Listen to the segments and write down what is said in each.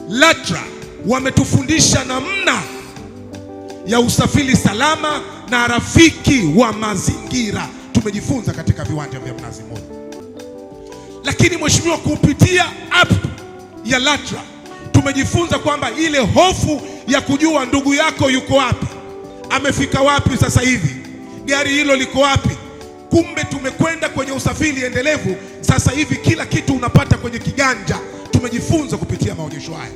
LATRA wametufundisha namna ya usafiri salama na rafiki wa mazingira. Tumejifunza katika viwanja vya Mnazi Mmoja. Lakini mheshimiwa, kupitia app ya LATRA tumejifunza kwamba ile hofu ya kujua ndugu yako yuko wapi, amefika wapi sasa hivi, gari hilo liko wapi, kumbe tumekwenda kwenye usafiri endelevu. Sasa hivi kila kitu unapata kwenye kiganja. Tumejifunza kupitia maonyesho haya.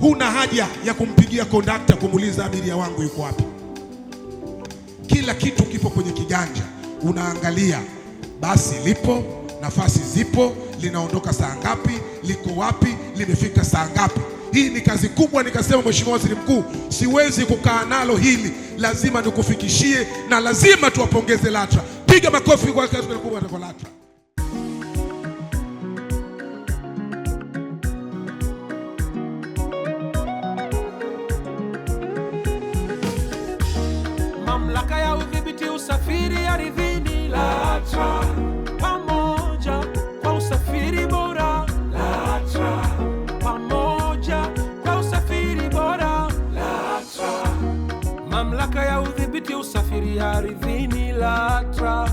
Huna haja ya kumpigia kondakta kumuuliza abiria wangu yuko wapi. Kila kitu kipo kwenye kiganja, unaangalia basi lipo, nafasi zipo, linaondoka saa ngapi, liko wapi, limefika saa ngapi. Hii ni kazi kubwa. Nikasema, Mheshimiwa Waziri Mkuu, siwezi kukaa nalo hili, lazima nikufikishie na lazima tuwapongeze LATRA. Piga makofi kwa kazi kubwa kwa LATRA. Mamlaka ya Udhibiti Usafiri Ardhini LATRA, pamoja kwa usafiri bora. LATRA, pamoja kwa usafiri bora. LATRA, Mamlaka ya Udhibiti Usafiri Ardhini LATRA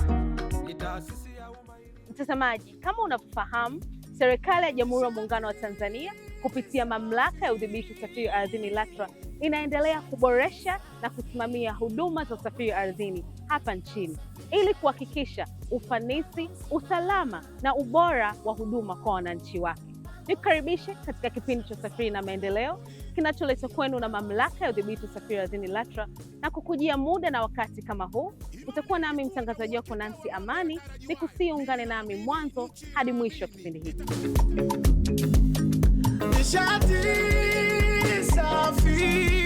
ni taasisi ya umma. Mtazamaji, kama unavyofahamu, serikali ya Jamhuri ya Muungano wa Tanzania kupitia Mamlaka ya Udhibiti Usafiri Ardhini LATRA inaendelea kuboresha na kusimamia huduma za usafiri ardhini hapa nchini ili kuhakikisha ufanisi, usalama na ubora wa huduma kwa wananchi wake. Nikukaribishe katika kipindi cha Usafiri na Maendeleo kinacholetwa kwenu na Mamlaka ya Udhibiti Usafiri Ardhini LATRA na kukujia muda na wakati kama huu. Utakuwa nami mtangazaji wako Nancy Amani, nikusihi ungane nami mwanzo hadi mwisho wa kipindi hiki. Nishati safi.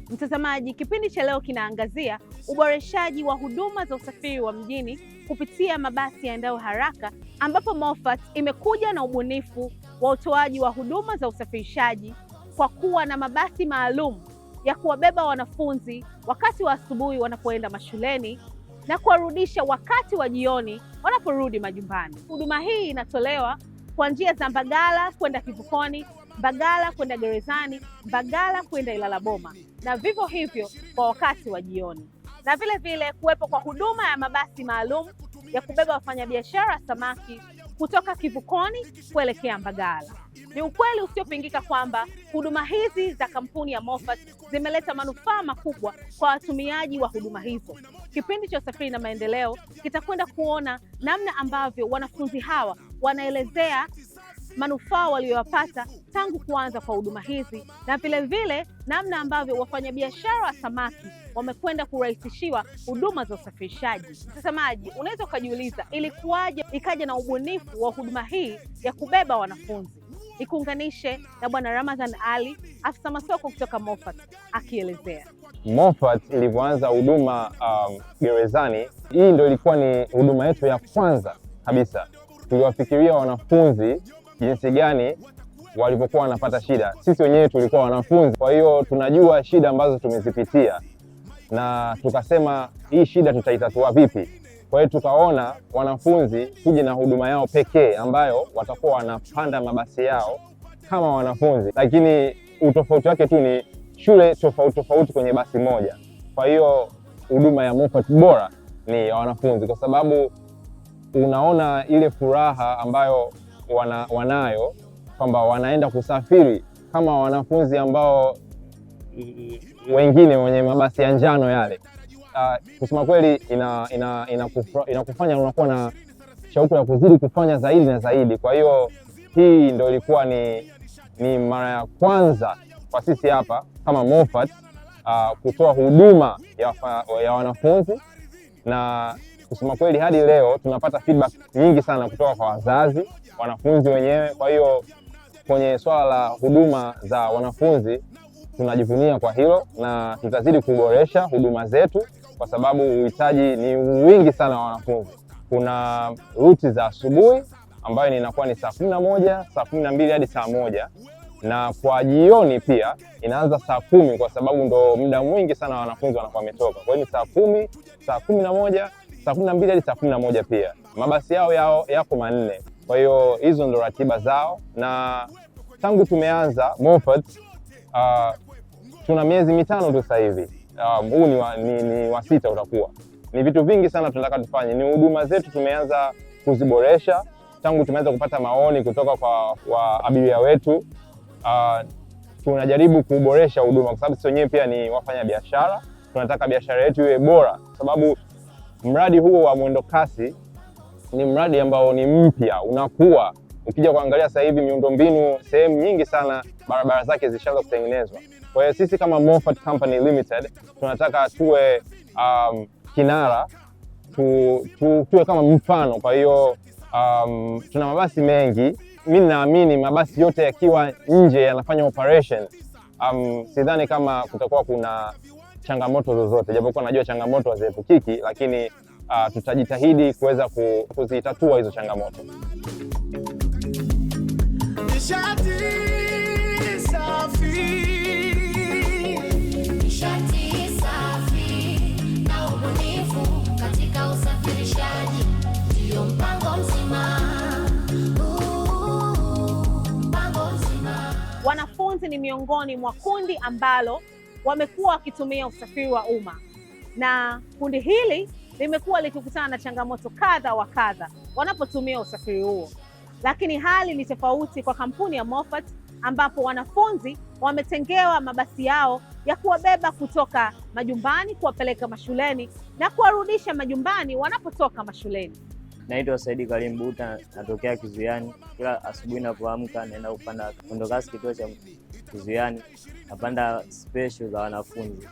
Mtazamaji, kipindi cha leo kinaangazia uboreshaji wa huduma za usafiri wa mjini kupitia mabasi yaendayo haraka, ambapo Moffat imekuja na ubunifu wa utoaji wa huduma za usafirishaji kwa kuwa na mabasi maalum ya kuwabeba wanafunzi wakati wa asubuhi wanapoenda mashuleni na kuwarudisha wakati wa jioni wanaporudi majumbani. Huduma hii inatolewa kwa njia za Mbagala kwenda Kivukoni, Mbagala kwenda Gerezani, Mbagala kwenda Ilala Boma, na vivyo hivyo kwa wakati wa jioni. Na vile vile kuwepo kwa huduma ya mabasi maalum ya kubeba wafanyabiashara samaki kutoka Kivukoni kuelekea Mbagala. Ni ukweli usiopingika kwamba huduma hizi za kampuni ya Moffat zimeleta manufaa makubwa kwa watumiaji wa huduma hizo. Kipindi cha Usafiri na Maendeleo kitakwenda kuona namna ambavyo wanafunzi hawa wanaelezea manufaa walioyapata tangu kuanza kwa huduma hizi na vile vile namna ambavyo wafanyabiashara wa samaki wamekwenda kurahisishiwa huduma za usafirishaji. Mtazamaji, unaweza ukajiuliza ilikuwaje ikaja na ubunifu wa huduma hii ya kubeba wanafunzi. Nikuunganishe na Bwana Ramadhan Ali, afisa masoko kutoka Moffat, akielezea. Moffat ilivyoanza huduma gerezani, hii ndio ilikuwa ni huduma yetu ya kwanza kabisa. Tuliwafikiria wanafunzi jinsi gani walivyokuwa wanapata shida. Sisi wenyewe tulikuwa wanafunzi, kwa hiyo tunajua shida ambazo tumezipitia, na tukasema hii shida tutaitatua vipi? Kwa hiyo tukaona wanafunzi tuje na huduma yao pekee ambayo watakuwa wanapanda mabasi yao kama wanafunzi, lakini utofauti wake tu ni shule tofauti tofauti kwenye basi moja. Kwa hiyo huduma ya Moffat bora ni ya wanafunzi, kwa sababu unaona ile furaha ambayo wanayo kwamba wanaenda kusafiri kama wanafunzi ambao wengine wenye mabasi ya njano yale. Kusema kweli inakufanya unakuwa na shauku ya kuzidi kufanya zaidi na zaidi. Kwa hiyo hii ndo ilikuwa ni mara ya kwanza kwa sisi hapa kama Moffat kutoa huduma ya wanafunzi, na kusema kweli hadi leo tunapata feedback nyingi sana kutoka kwa wazazi, wanafunzi wenyewe. Kwa hiyo kwenye swala la huduma za wanafunzi tunajivunia kwa hilo, na tutazidi kuboresha huduma zetu kwa sababu uhitaji ni wingi sana wa wanafunzi. Kuna ruti za asubuhi ambayo inakuwa ni saa 11, saa 12 hadi saa 1, na kwa jioni pia inaanza saa 10 kwa sababu ndo muda mwingi sana wanafunzi wanakuwa wametoka. Kwa hiyo ni saa 10, saa 11, saa 12 hadi saa 11 pia. Mabasi yao yako manne. Kwa hiyo hizo ndo ratiba zao, na tangu tumeanza Moffat tuna miezi 5 tu sasa hivi. Huu ni wa 6 utakuwa. Ni vitu vingi sana tunataka tufanye. Ni huduma zetu tumeanza kuziboresha tangu tumeanza kupata maoni kutoka kwa abiria wetu. Tunajaribu kuboresha huduma kwa sababu sisi wenyewe pia ni wafanya biashara. Tunataka biashara yetu iwe bora, kwa sababu mradi huo wa mwendo kasi ni mradi ambao ni mpya, unakuwa. Ukija kuangalia sasa hivi miundombinu sehemu nyingi sana barabara zake zishaanza kutengenezwa. Kwa hiyo sisi kama Moffat Company Limited tunataka tuwe kinara, tuwe kama mfano. Kwa hiyo tuna mabasi mengi. Mimi naamini mabasi yote yakiwa nje yanafanya operation, sidhani kama kutakuwa kuna changamoto zozote, japokuwa najua changamoto haziepukiki, lakini tutajitahidi kuweza kuzitatua hizo changamoto. Nishati safi. Nishati safi na ubunifu katika usafirishaji ndio mpango mzima. Mpango mzima. Wanafunzi ni miongoni mwa kundi ambalo wamekuwa wakitumia usafiri wa umma, na kundi hili limekuwa likikutana na changamoto kadha wa kadha wanapotumia usafiri huo. Lakini hali ni tofauti kwa kampuni ya Moffat, ambapo wanafunzi wametengewa mabasi yao ya kuwabeba kutoka majumbani kuwapeleka mashuleni na kuwarudisha majumbani wanapotoka mashuleni. Naitwa Saidi Karim Buta, natokea Kizuiani. Kila asubuhi ninapoamka naenda kupanda mwendokasi kituo cha Kizuiani, napanda special za wanafunzi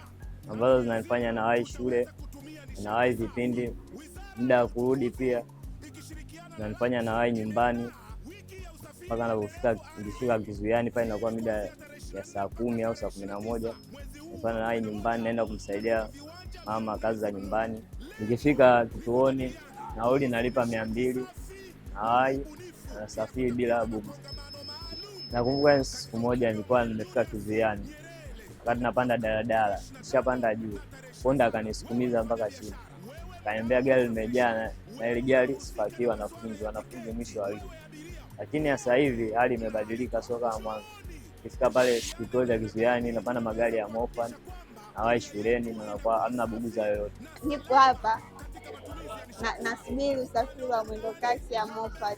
ambazo zinanifanya nawahi shule, nawahi vipindi, muda wa kurudi pia zinanifanya nawahi nyumbani mpaka ninapofika, nikifika Kizuiani pale inakuwa mida ya saa 10 au saa 11. Nifanya nawahi nyumbani, naenda kumsaidia mama kazi za nyumbani. Nikifika kituoni nauli nalipa 200, nawahi nasafiri bila bugu. Nakumbuka siku moja nilikuwa nimefika Kizuiani, wakati napanda daladala, nishapanda juu, konda akanisukumiza mpaka chini, akaniambia gari limejaa na ile gari sipakii wanafunzi, wanafunzi mwisho wa wiki. Lakini sasa hivi hali imebadilika, sio kama mwanzo. Nikifika pale kituo cha Kizuiani napanda magari ya Moffat, nawahi shuleni na nakuwa hamna buguza yoyote. Nipo hapa nasubiri usafiri wa mwendokasi ya Moffat,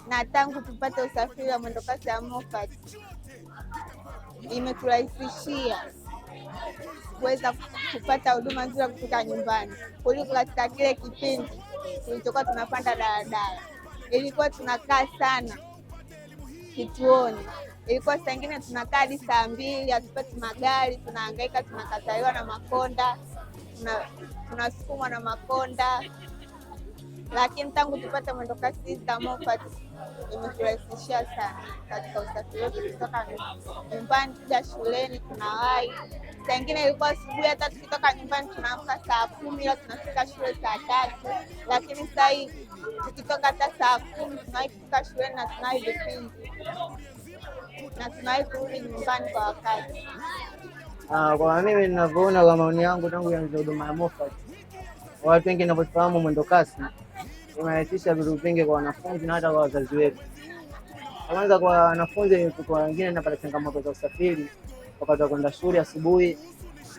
na tangu tupate usafiri wa mwendokasi ya Moffat imeturahisishia kuweza kupata huduma nzuri ya kufika nyumbani kuliko katika kile kipindi tulichokuwa tunapanda daladala. Ilikuwa tunakaa sana kituoni, ilikuwa saa nyingine tunakaa hadi saa 2 hatupati magari, tunahangaika, tunakataliwa na makonda, tunasukumwa na makonda. Lakini tangu tupate mwendokasi za Moffat imeturahisishia sana katika usafiri wetu kutoka nyumbani kuja shuleni, tunawahi. Saa nyingine ilikuwa asubuhi, hata tukitoka nyumbani tunaamka saa 10 ila tunafika shule saa 3. Lakini sasa hivi tukitoka hata saa 10 tunawahi kufika shuleni na tunawahi vipindi na tunawahi kurudi nyumbani kwa wakati. Kwa mimi ninavyoona, kwa maoni yangu, tangu ianze huduma ya Moffat, watu wengi wanavyofahamu mwendokasi imerahisisha vitu vingi kwa wanafunzi na hata kwa wazazi wetu. Kwanza kwa wanafunzi, kwa wengine napata changamoto za usafiri wakati wa kwenda shule asubuhi,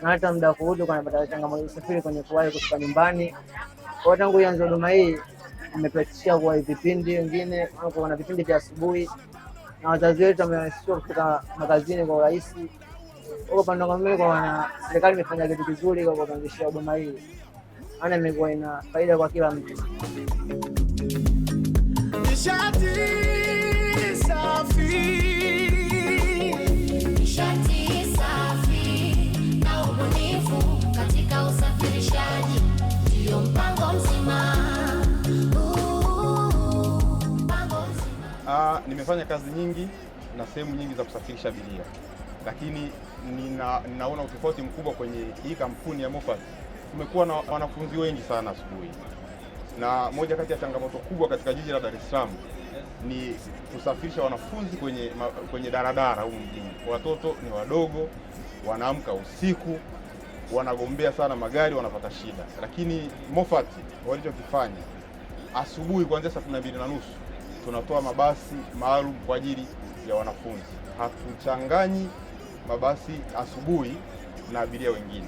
na hata muda wa kurudi wanapata changamoto za usafiri kwenye kuwahi kufika nyumbani. Kwa hiyo tangu ianze huduma hii imeturahisishia kuwahi vipindi, wengine wana vipindi vya asubuhi na wazazi wetu wamerahisishiwa kufika makazini kwa urahisi. Kwa upande wangu mimi, kwa serikali imefanya kitu kizuri kwa kuanzisha huduma hii, maana imekuwa ina faida kwa kila mtu. Nishati safi. Nishati safi na ubunifu katika usafirishaji ndio mpango mzima. Mpango mzima. Nimefanya kazi nyingi na sehemu nyingi za kusafirisha abiria, lakini ninaona utofauti mkubwa kwenye hii kampuni ya Moffat. Kumekuwa na wanafunzi wengi sana asubuhi, na moja kati ya changamoto kubwa katika jiji la Dar es Salaam ni kusafirisha wanafunzi kwenye daladala humu mjini. Watoto ni wadogo, wanaamka usiku, wanagombea sana magari, wanapata shida. Lakini Moffat walichokifanya asubuhi kuanzia saa 12:30 Tunatoa mabasi maalum kwa ajili ya wanafunzi, hatuchanganyi mabasi asubuhi na abiria wengine.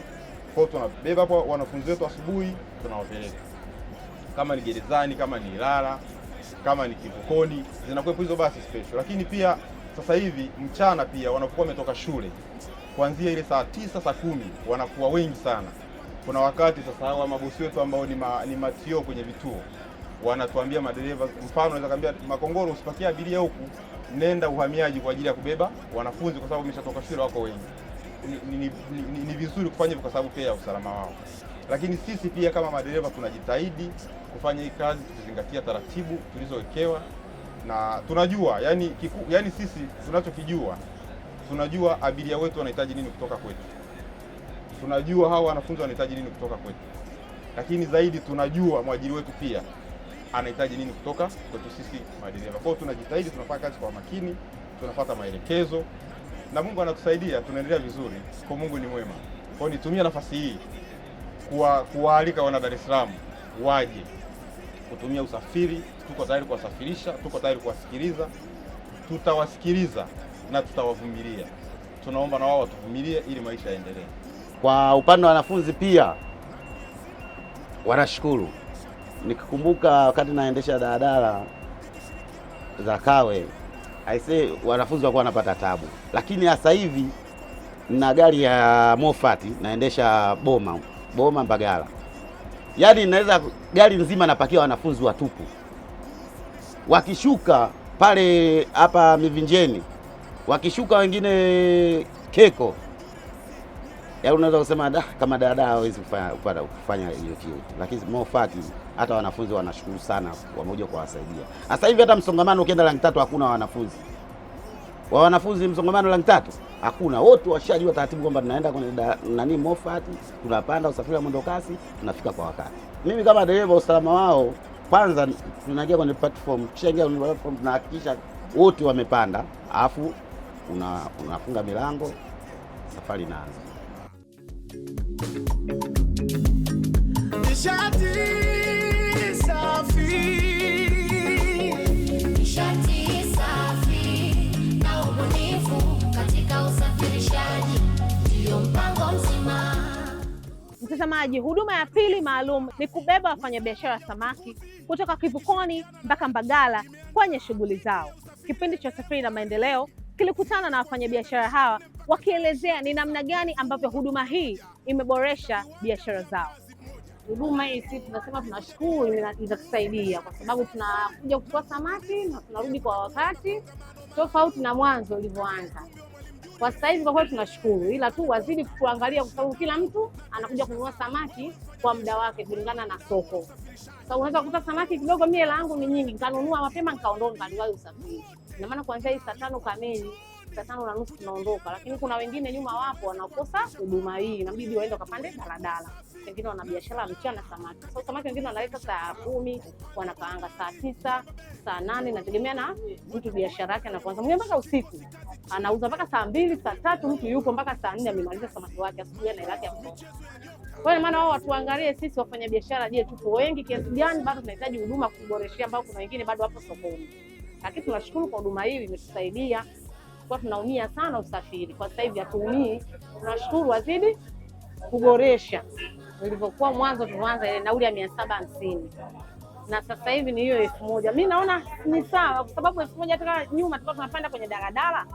Kwa hiyo tunabeba hapo wanafunzi wetu asubuhi, tunawapeleka kama ni gerezani, kama ni Ilala, kama ni Kivukoni, zinakuwepo hizo basi special. Lakini pia sasa hivi mchana pia wanapokuwa wametoka shule kuanzia ile saa 9 saa 10 wanakuwa wengi sana. Kuna wakati sasa hawa mabosi wetu ambao ni matio kwenye vituo wanatuambia madereva, mfano unaweza kaambia Makongoro, usipakie abiria huku, nenda uhamiaji kwa ajili ya kubeba wanafunzi, kwa sababu wameshatoka shule wako wengi. Ni vizuri kufanya hivyo kwa sababu pia ya usalama wao, lakini sisi pia kama madereva tunajitahidi kufanya hii kazi tukizingatia taratibu tulizowekewa na tunajua yani sisi tunachokijua, tunajua abiria wetu wanahitaji nini kutoka kwetu, tunajua hawa wanafunzi wanahitaji nini kutoka kwetu, lakini zaidi tunajua mwajiri wetu pia anahitaji nini kutoka kwetu sisi madereva. Kwa hiyo tunajitahidi, tunafanya kazi kwa makini, tunafuata maelekezo na Mungu anatusaidia, tunaendelea vizuri. Kwa Mungu ni mwema. Kwa hiyo nitumie nafasi hii kuwaalika wana Dar es Salaam waje kutumia usafiri. Tuko tayari kuwasafirisha, tuko tayari kuwasikiliza, tutawasikiliza na tutawavumilia. Tunaomba na wao watuvumilie ili maisha yaendelee. Kwa upande wa wanafunzi pia wanashukuru. Nikikumbuka wakati naendesha daladala za Kawe, aisee, wanafunzi walikuwa wanapata tabu, lakini sasa hivi na gari ya Moffat naendesha Boma Boma Mbagala, yaani naweza gari nzima napakia wanafunzi watupu, wakishuka pale hapa Mivinjeni, wakishuka wengine Keko, yaani unaweza kusema da, kama daladala hawezi kufanya hiyo kitu, lakini Moffat hata wanafunzi wanashukuru sana, wamekuja kuwasaidia. Sasa hivi hata msongamano ukienda rangi tatu hakuna wanafunzi wa wanafunzi, msongamano rangi tatu hakuna, wote washajua taratibu kwamba tunaenda kwenye nani Moffat, tunapanda usafiri wa mwendokasi, tunafika kwa wakati. Mimi kama dereva, usalama wao kwanza, tunaingia kwenye platform, kishaingia kwenye platform tunahakikisha wote wamepanda, alafu unafunga milango, safari inaanza. Nishati safi. Nishati safi na ubunifu katika usafirishaji ndio mpango mzima. Mtazamaji, huduma ya pili maalum ni kubeba wafanyabiashara samaki kutoka Kivukoni mpaka Mbagala kwenye shughuli zao. Kipindi cha Usafiri na Maendeleo kilikutana na wafanyabiashara hawa wakielezea ni namna gani ambavyo huduma hii imeboresha biashara zao. Huduma hii sisi tunasema tunashukuru, itatusaidia kwa sababu tunakuja kuchukua samaki na tunarudi kwa wakati, tofauti na mwanzo ulivyoanza. Kwa sasa hivi kwa kweli tunashukuru, ila tu wazidi kutuangalia, kwa sababu kila mtu anakuja kununua samaki kwa muda wake kulingana na soko. Sasa unaweza kukuta samaki kidogo, mimi hela yangu ni nyingi, nikanunua mapema nikaondoka, nikaliwahi usafiri. Ina maana kuanzia hii saa 5 kamili, saa 5:30 tunaondoka, lakini kuna wengine nyuma wapo wanakosa huduma hii, inabidi waende wakapande daladala. Wengine wana biashara mchana samaki. So samaki wengine wanaleta saa 10, wanakaanga saa 9, saa 8, inategemea na mtu biashara yake anapoanza. Mwingine mpaka usiku anauza mpaka saa 2, saa 3, mtu yupo mpaka saa 4 amemaliza samaki wake, asubuhi ana hela yake ya kutosha. Kwa hiyo maana wao watuangalie sisi wafanyabiashara, je, tuko wengi kiasi gani? Bado tunahitaji huduma kuboreshea, ambao kuna wengine bado wapo sokoni. Lakini tunashukuru kwa huduma hii imetusaidia. Kwa tunaumia sana usafiri, kwa sasa hivi hatuumii. Tunashukuru wazidi kuboresha. Ilivyokuwa mwanzo tulianza ile nauli ya 750 na sasa hivi ni hiyo 1000. Mi naona ni sawa, kwa sababu 1000 hata nyuma tulikuwa tunapanda kwenye daladala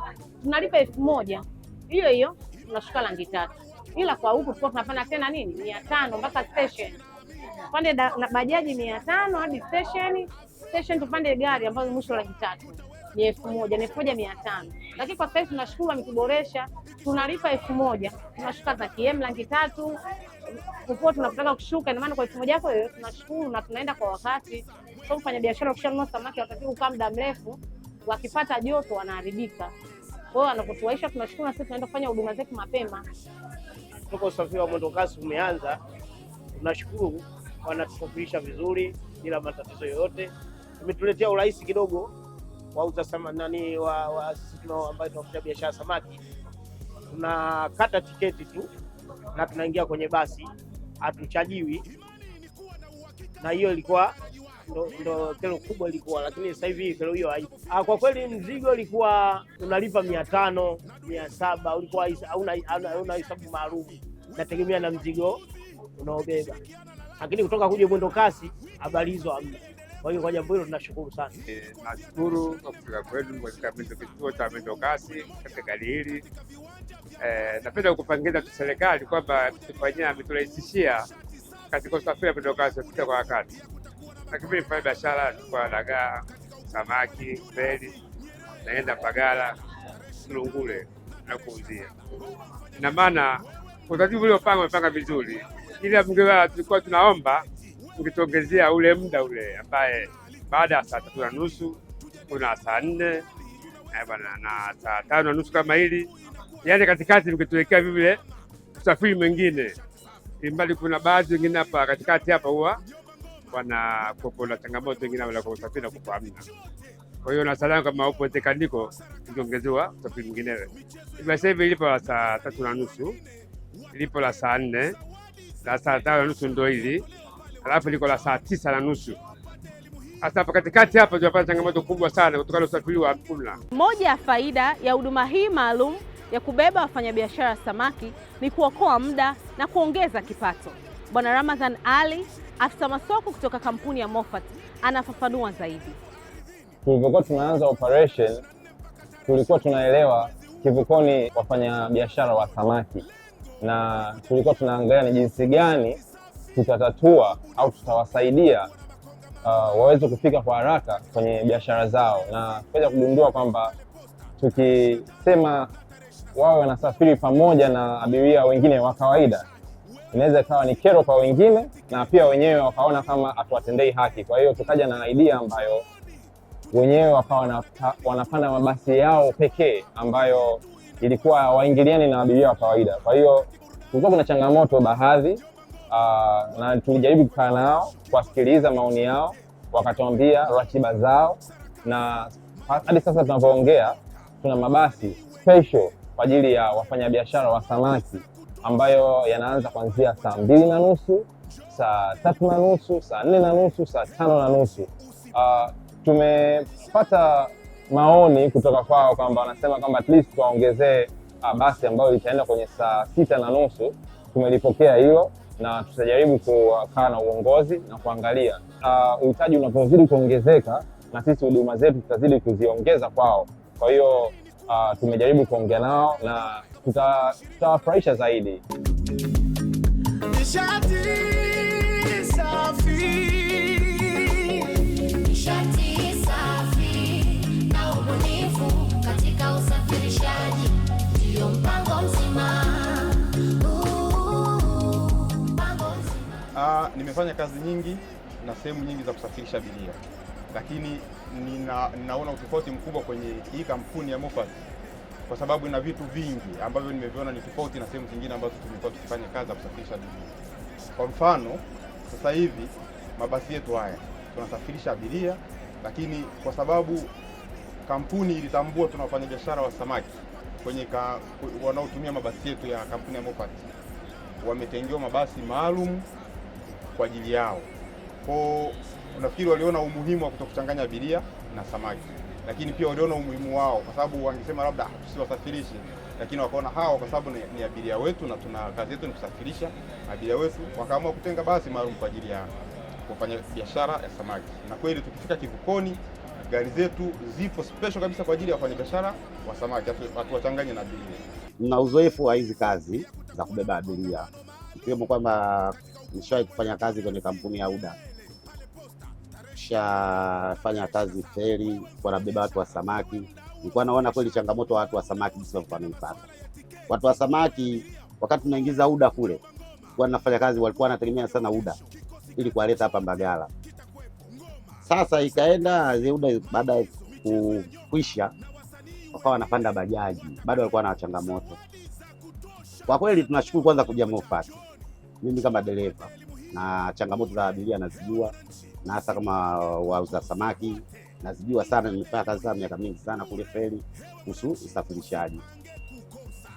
tunalipa 1000 hiyo hiyo, tunashuka rangi tatu, ila kwa huku tulikuwa tunapanda tena nini 500 mpaka station, tupande na bajaji 500 hadi station, station tupande gari ambazo mwisho 300 ni 1000, ni 1500. Lakini kwa sasa hivi tunashukuru wametuboresha, tunalipa 1000 tunashuka za KM rangi tatu popote tunapotaka kushuka. Ina maana kwa 1000 yako hiyo tunashukuru na tunaenda kwa wakati. So mfanya biashara ukishanunua samaki hawataki kukaa muda mrefu, wakipata joto wanaharibika. Kwa hiyo wanapotuwaisha tunashukuru, na sisi tunaenda kufanya huduma zetu mapema. Toka usafiri wa mwendokasi umeanza, tunashukuru wanatusafirisha vizuri bila matatizo yoyote. Imetuletea urahisi kidogo wauza nani wa sisi tunao ambao tunafanya biashara samaki, tunakata tiketi tu na tunaingia kwenye basi, hatuchajiwi, na hiyo ilikuwa Ndo kero kubwa ilikuwa, lakini sasa hivi kero hiyo haipo. Kwa kweli mzigo ulikuwa unalipa 500, 700, ulikuwa hauna hesabu maalum, nategemea na mzigo unaobeba, lakini kutoka kuja mwendo kasi habari hizo hamna. Kwa hiyo kwa jambo hilo tunashukuru sana. Nashukuru kwa kufika kwenu katika kituo cha mwendo kasi katika gari hili. Napenda kupongeza tu serikali kwamba tufanyia ameturahisishia katika usafiri wa mwendo kasi kufika kwa wakati. Lakini mimi nifanya biashara kwa dagaa, samaki, feri, naenda Pagala, Mlungule na kuuzia. Ina maana utaratibu uliopanga umepanga vizuri, ila mngewa tulikuwa tunaomba mkituongezea ule muda ule ambaye baada ya 3:30 kuna 4:00 bwana na 5:30 kama hili, yaani katikati mkituwekea vile usafiri mwingine, imbali kuna baadhi wengine hapa katikati hapa huwa wanakuwa na changamoto wengine wala kwa usafiri na kufahamina. Kwa hiyo na salamu kama upo tekaniko ungeongezewa usafiri mwingine. Sasa hivi ilipo la 3:30, ilipo la 4:00, la 5:30 ndio hili, alafu liko la 9:30. Sasa hapa katikati hapa tunapata changamoto kubwa sana kutokana na usafiri wa hakuna. Moja ya faida ya huduma hii maalum ya kubeba wafanyabiashara samaki ni kuokoa muda na kuongeza kipato. Bwana Ramadhan Ali, afisa masoko kutoka kampuni ya Moffat, anafafanua zaidi. Tulipokuwa tunaanza operation, tulikuwa tunaelewa kivukoni wafanyabiashara wa samaki, na tulikuwa tunaangalia ni jinsi gani tutatatua au tutawasaidia waweze kufika kwa haraka kwenye biashara zao, na tukaja kugundua kwamba tukisema wawe wanasafiri pamoja na abiria wengine wa kawaida inaweza ikawa ni kero kwa wengine na pia wenyewe wakaona kama hatuwatendei haki. Kwa hiyo tukaja na idea ambayo wenyewe wakawa wanapanda mabasi yao pekee ambayo ilikuwa waingiliani na abiria wa kawaida. Kwa hiyo kulikuwa kuna changamoto baadhi, na tulijaribu kukaa nao kuwasikiliza maoni yao, wakatuambia ratiba zao, na hadi sasa tunavyoongea tuna mabasi special kwa ajili ya wafanyabiashara wa samaki ambayo yanaanza kuanzia 2:30, 3:30, 4:30, 5:30. Tumepata maoni kutoka kwao kwamba wanasema kwamba at least tuwaongezee basi ambayo litaenda kwenye 6:30. Tumelipokea hilo na tutajaribu kukaa na uongozi na kuangalia uhitaji unapozidi kuongezeka na sisi huduma zetu tutazidi kuziongeza kwao. Kwa hiyo tumejaribu kuongea nao na tutawafurahisha zaidi. Nishati safi, nishati safi na ubunifu katika usafirishaji ndio mpango mzima. Nimefanya kazi nyingi na sehemu nyingi za kusafirisha abiria, lakini ninaona utofauti mkubwa kwenye hii kampuni ya Moffat kwa sababu ina vitu vingi ambavyo nimeviona ni tofauti na sehemu zingine ambazo tumekuwa tukifanya kazi za kusafirisha abiria. Kwa mfano, sasa hivi mabasi yetu haya tunasafirisha abiria, lakini kwa sababu kampuni ilitambua tuna wafanyabiashara wa samaki kwenye wanaotumia mabasi yetu ya kampuni ya Moffat, wametengewa mabasi maalum kwa ajili yao. Kwa nafikiri waliona umuhimu wa kutokuchanganya abiria na samaki, lakini pia waliona umuhimu wao kwa sababu wangesema labda tusiwasafirishe, lakini wakaona hawa kwa sababu ni abiria wetu na tuna kazi yetu ni kusafirisha abiria wetu, wakaamua kutenga basi maalum kwa ajili ya kufanya biashara ya samaki. Na kweli tukifika kivukoni, gari zetu zipo special kabisa kwa ajili ya wafanyabiashara wa samaki, hatuwachanganye na abiria. Nina uzoefu wa hizi kazi za kubeba abiria, ikiwemo kwamba nishawahi kufanya kazi kwenye kampuni ya UDA, nishafanya kazi feri, wanabeba watu wa samaki. Nilikuwa naona kweli changamoto wa watu wa samaki jinsi walikuwa wanaipata. Watu wa samaki wakati tunaingiza UDA kule, kwa nafanya kazi, walikuwa wanategemea sana UDA ili kuwaleta hapa Mbagala. Sasa ikaenda UDA baada ya kuisha, wakawa wanapanda bajaji, bado walikuwa na changamoto. Kwa kweli tunashukuru kwanza kuja Moffat. Mimi kama dereva na changamoto za abiria nazijua, na hasa kama wauza samaki nazijua sana. Nimefanya kazi sana miaka mingi sana kule feri kuhusu usafirishaji.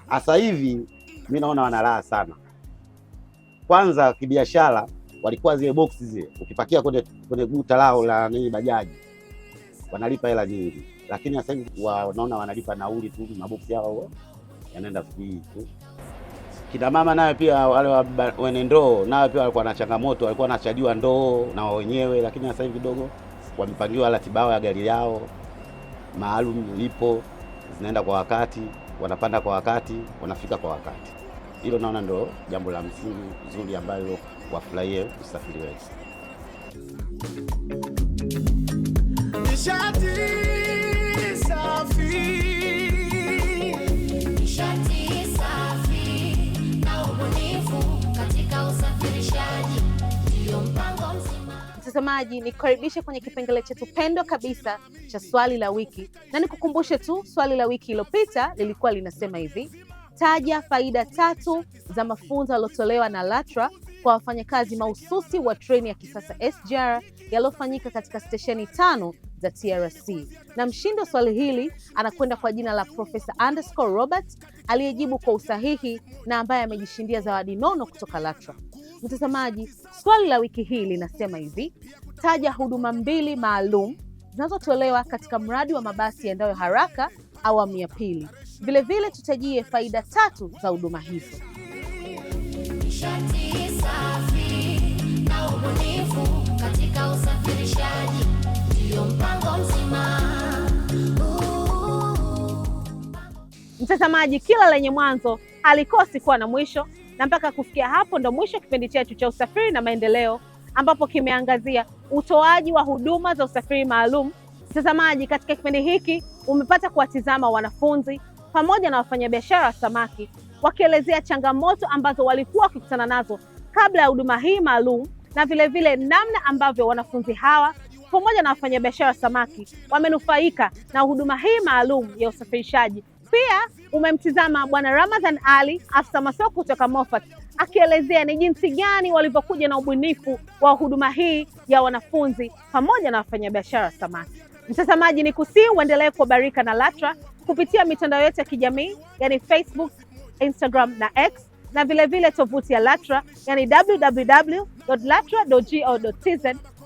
Sasa hivi mimi naona wana raha sana. Kwanza kibiashara Walikuwa zile box zile ukipakia kwenye guta lao la nini bajaji wanalipa hela nyingi, lakini sasa hivi wanaona wanalipa nauli tu, maboksi yao yanaenda free tu. Kina mama nayo pia wale wenye ndoo nayo pia walikuwa na changamoto, walikuwa wanachajiwa ndoo na wenyewe, lakini sasa hivi kidogo wamepangiwa ratiba ya gari yao maalum ipo, zinaenda kwa wakati, wanapanda kwa wakati, wanafika kwa wakati. Hilo naona ndo jambo la msingi zuri ambalo wafurahie usafiri wetu. Nishati safi, nishati safi na ubunifu katika usafirishaji ndio mpango mzima. Mtazamaji, nikukaribishe kwenye kipengele chetu pendwa kabisa cha swali la wiki, na nikukumbushe tu swali la wiki iliyopita lilikuwa linasema hivi: taja faida 3 za mafunzo yaliyotolewa na LATRA kwa wafanyakazi mahususi wa treni ya kisasa SGR yaliyofanyika katika stesheni 5 za TRC. Na mshindi wa swali hili anakwenda kwa jina la Profesa _Robert aliyejibu kwa usahihi na ambaye amejishindia zawadi nono kutoka LATRA. Mtazamaji, swali la wiki hii linasema hivi: taja huduma 2 maalum zinazotolewa katika mradi wa mabasi yaendayo haraka awamu ya pili. Vilevile tutajie faida 3 za huduma hizo. Nishati safi na ubunifu katika usafirishaji ndio mpango mzima. Mtazamaji, kila lenye mwanzo halikosi kuwa na mwisho, na mpaka kufikia hapo ndo mwisho kipindi chetu cha usafiri na maendeleo, ambapo kimeangazia utoaji wa huduma za usafiri maalum. Mtazamaji, katika kipindi hiki umepata kuwatizama wanafunzi pamoja na wafanyabiashara wa samaki wakielezea changamoto ambazo walikuwa wakikutana nazo kabla ya huduma hii maalum, na vile vile namna ambavyo wanafunzi hawa pamoja na wafanyabiashara wa samaki wamenufaika na huduma hii maalum ya usafirishaji. Pia umemtizama Bwana Ramadhan Ali, afisa masoko kutoka Moffat, akielezea ni jinsi gani walivyokuja na ubunifu wa huduma hii ya wanafunzi pamoja na wafanyabiashara wa samaki. Mtazamaji, ni kusihi uendelee kuhabarika na LATRA kupitia mitandao yetu ya kijamii, yani Facebook, Instagram na X, na vile vile tovuti ya LATRA, yani www.latra.go.tz.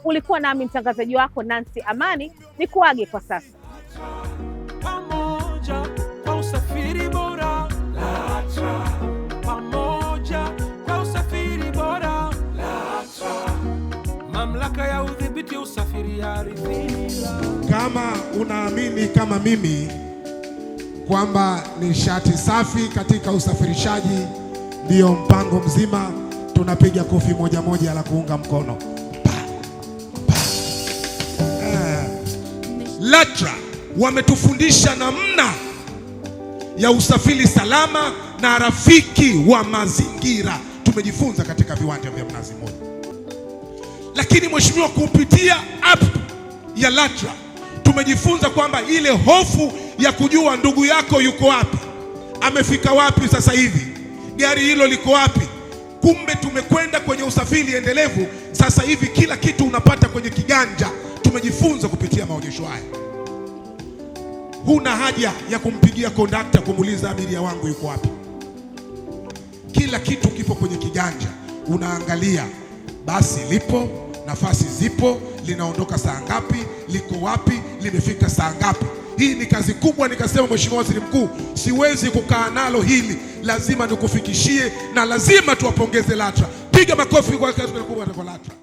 Ulikuwa nami mtangazaji wako Nancy Amani, nikuage kwa sasa. Pamoja kwa usafiri bora LATRA, pamoja kwa usafiri bora LATRA, mamlaka ya udhibiti usafiri ardhini. Kama unaamini kama mimi kwamba nishati safi katika usafirishaji ndio mpango mzima, tunapiga kofi moja moja la kuunga mkono. Pa, pa. LATRA wametufundisha namna ya usafiri salama na rafiki wa mazingira. Tumejifunza katika viwanja vya Mnazi Mmoja. Lakini mheshimiwa, kupitia app ya LATRA tumejifunza kwamba ile hofu ya kujua ndugu yako yuko wapi, amefika wapi sasa hivi, gari hilo liko wapi, kumbe tumekwenda kwenye usafiri endelevu. Sasa hivi kila kitu unapata kwenye kiganja. Tumejifunza kupitia maonyesho haya. Huna haja ya kumpigia kondakta kumuuliza abiria wangu yuko wapi. Kila kitu kipo kwenye kiganja. Unaangalia basi lipo, nafasi zipo, linaondoka saa ngapi, liko wapi, limefika saa ngapi. Hii ni kazi kubwa. Nikasema Mheshimiwa Waziri Mkuu, siwezi kukaa nalo hili, lazima nikufikishie na lazima tuwapongeze LATRA. Piga makofi kwa kazi kubwa kwa LATRA.